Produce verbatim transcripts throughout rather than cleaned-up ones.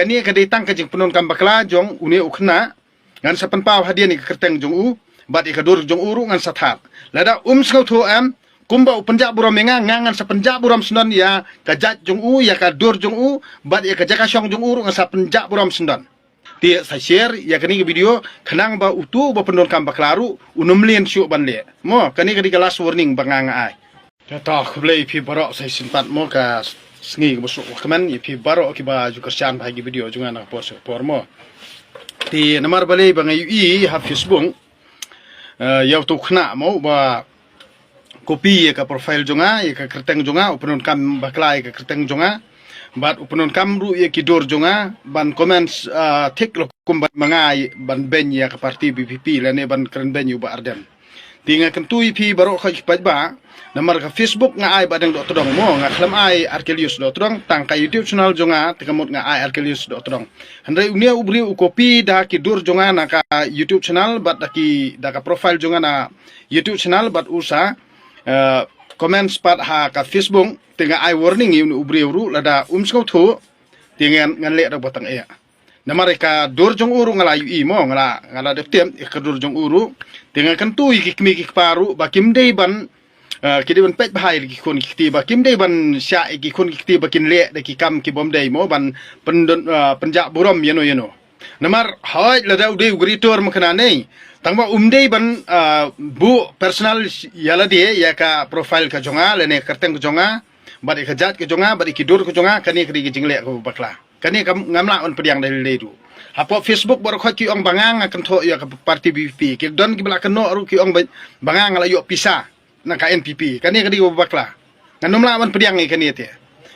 Kane ka dei tang ka jingpyndonkam bakla jong une u khynnah. Ngan sa pynpaw hadien ïa ka kyrteng jong u bad ïa ka dur jong u ruh ngan sa thad. Lada um sngewthuh em, kumba u pynjah burom ïa nga, nga ngan sa pynjah burom sngewdon ïa ka jait jong u, ïa ka dur jong u bad ïa ka jaka shong jong u ruh ngan sa pynjah burom sngewdon. Te sa share ïa kane ka video khnang ba uto uba pyndonkam bakla ruh un ym leh shuh ban leh. Mo, kane ka dei ka last warning ba nga nga ai. Te to, khublei ïa phi baroh sa shisien pat mo, ka sngi kaba suk ba kmen ïa phi baroh kiba ju kyrshan bha ïa ki video jong nga na ka por sha ka por mo. Te namar balei ba nga ïohi ha Facebook, eh, ïa uto u khynnah mo ba copy ïa ka profile jong nga, ïa ka kyrteng jong nga, u pyndonkam bakla ïa ka kyrteng jong nga bad u pyndonkam ruh ïa ki dur jong nga ban comment, ah, thik lok kumba ma nga ban beiñ ïa ka party VPP lane ban kren beiñ ïa u Bah Ardent. Te nga kyntu ïa phi baroh khoit ki paidbah, namar ka Facebook nga ai Bahdeng Dohtdong mo, nga khlem ai Archelaus Dohtdong, tang ka YouTube channel jong nga te ka mut nga ai Archelaus Dohtdong. Hynrei une u briew u copy da ki dur jong nga na ka YouTube channel bad da ki, da ka profile jong nga na YouTube channel bad u sa, eh, comment pat ha ka Facebook. Te nga ai warning ïa une u briew ruh, lada um sngewthuh te ngan, ngan leh da ba tang eh. Namar ïa ka dur jong u ruh nga la ïohi mo, nga la, nga la dep tip ïa ka dur jong u ruh. Te nga kyntu ïa ki kmie ki kpa ruh ba kim dei ban, eh, ki dei ban peit bha ïa ki khun ki kti, ba kim dei ban shah ïa ki khun ki kti ba kin leh da ki kam ki bym dei mo, ban pyndon, eh, pynjah burom ïano ïano. Namar hooid lada u dei u creator ma kane, tang ba um dei ban, eh, buh personal ïa lade ïa ka profile ka jong nga lane ka kyrteng ka jong nga bad ïa ka jait ka jong nga bad ïa ki dur ka jong nga, kane ka dei ka jingleh kaba bakla. Kane kam, ngam lah ban pdiang da lei lei ruh. Hapoh Facebook baroh khoit ki ong ba nga nga kynthoh ïa ka party VPP. Ki don kiba la kynnoh ruh ki ong ba, ba nga nga la ïoh pisa na ka NPP. Kane ka dei kaba bakla. Ngan ym lah ban pdiang ïa kane te.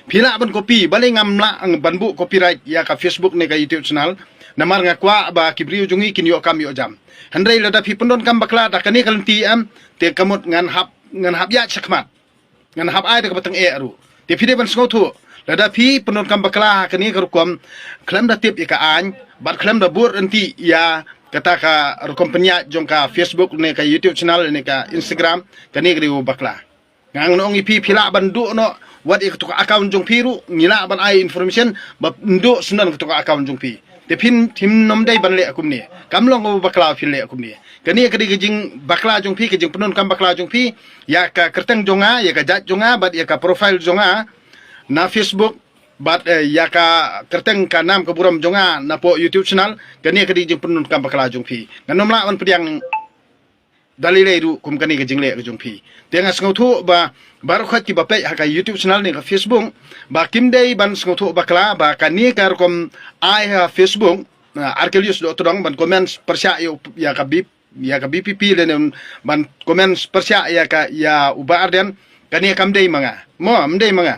Phi lah ban copy, balei ngam lah ban buh copyright ïa ka Facebook ne ka YouTube channel. Namar nga kwah ba ki briew jong ngi kin ïoh kam ïoh jam. Hynrei lada phi pyndonkam bakla da kane ka lynti em, te ka mut ngan hap, ngan hap ïaid shakhmat. Ngan hap ai da kaba tang eh ruh. Te phi dei ban sngewthuh, lada phi pyndonkam bakla ha kane ka rukom, khlem da tip ïa ka aiñ bad khlem da bud ryntih ïa kata ka rukom pynïaid jong ka Facebook ne ka YouTube channel ne ka Instagram, kane ka dei u bakla. Nga ngan ong ïa phi, phi lah ban duh noh wat ïa kato ka account jong phi ruh, ngi lah ban ai information ba nduh sngewdon kato ka account jong phi. Te phin, phim nym dei ban leh kumne. Kam long kaba bakla phin leh kumne. Kane ka dei ka jingbakla jong phi, ka jingpyndonkam bakla jong phi ïa ka kyrteng jong nga, ïa ka jait jong nga bad ïa ka profile jong nga na Facebook bad, eh, ïa ka kyrteng ka nam ka burom jong nga napoh YouTube channel. Kane ka dei ka jingpyndonkam bakla jong phi. Ngan ym lah ban pdiang da lei lei ruh kum kane ka jingleh ka jong phi. Te nga sngewthuh ba baroh khoit kiba peit ha ka YouTube channel ne ka Facebook ba kim dei ban sngewthuh bakla ba kane ka rukom ai ha Facebook, ah, Archelaus Dohtdong ban comment pyrshah ïa u, ïa ka bip, ïa ka VPP lane ban comment pyrshah ïa ka, ïa u Bah Ardent, kane kam dei ma nga. Mo, kam dei ma nga.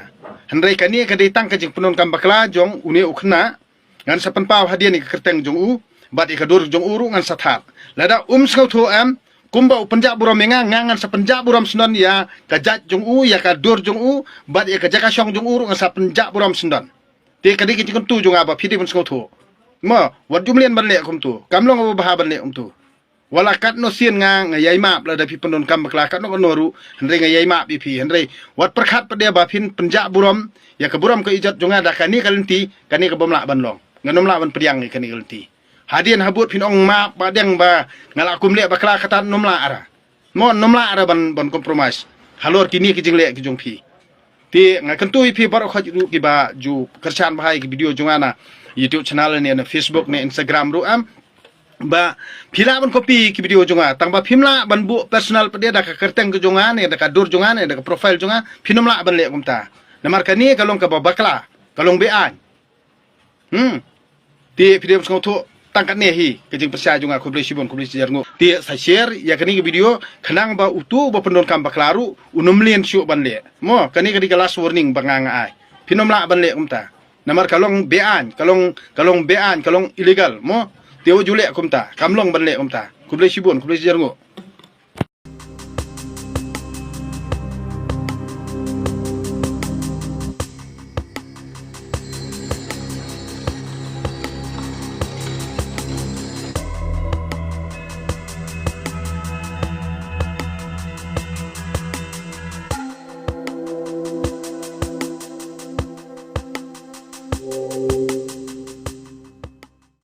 Hynrei kane ka dei tang ka jingpyndonkam bakla jong une u khynnah. Ngan sa pynpaw hadien ïa ka kyrteng jong u bad ïa ka dur jong u ruh ngan sa thad. Lada um sngewthuh em, kumba u pynjah burom ïa nga, nga ngan sa pynjah burom sngewdon ïa ka jait jong u, ïa ka dur jong u bad ïa ka jaka shong jong u ruh ngan sa pynjah burom sngewdon. Te ka dei ka jingkyntu jong nga ba phi dei ban sngewthuh. Mo, wat ju mlien ban leh kumto. Kam long kaba bha ban leh kumto. Wat la katno sien nga, nga ïai map lada phi pyndonkam bakla katno katno ruh, hynrei nga ïai map ïa phi, hynrei wat pyrkhat pat de ba phin pynjah burom ïa ka burom ka ijat jong nga da kane ka lynti, kane ka bym lah ban long. Ngan ym lah ban pdiang ïa kane ka lynti. Hadien habud phin ong map Bahdeng ba nga la kum leh bakla, kata nym lah ara. Mo, nym lah ara ban, ban compromise halor kine ki jingleh ki jong phi. Te nga kyntu ïa phi baroh khoit ruh kiba ju kyrshan bha ïa ki video jong nga na YouTube channel ne na Facebook ne Instagram ruh em, ba phi lah ban copy ki video jong nga, tang ba phim lah ban buh personal pat de da ka kyrteng ka jong nga ne da ka dur jong nga ne da ka profile jong nga, phin ym lah ban leh kumta. Namar kane ka long kaba bakla, ka long be-aiñ. Hmm. Te phi dei ban sngewthuh tang katne hi ka jingpyrshah jong nga. Khublei shibun, khublei shihajar nguh. Te sa share ïa kane ka video khnang ba uto uba pyndonkam bakla ruh un ym lien shuh ban leh. Mo, kane ka dei ka last warning ba nga nga ai. Phin ym lah ban leh kumta. Namar ka long be-aiñ, ka long, ka long be-aiñ, ka long illegal. Mo, te wat ju leh kumta. Kam long ban leh kumta. Khublei shibun, khublei shihajar nguh.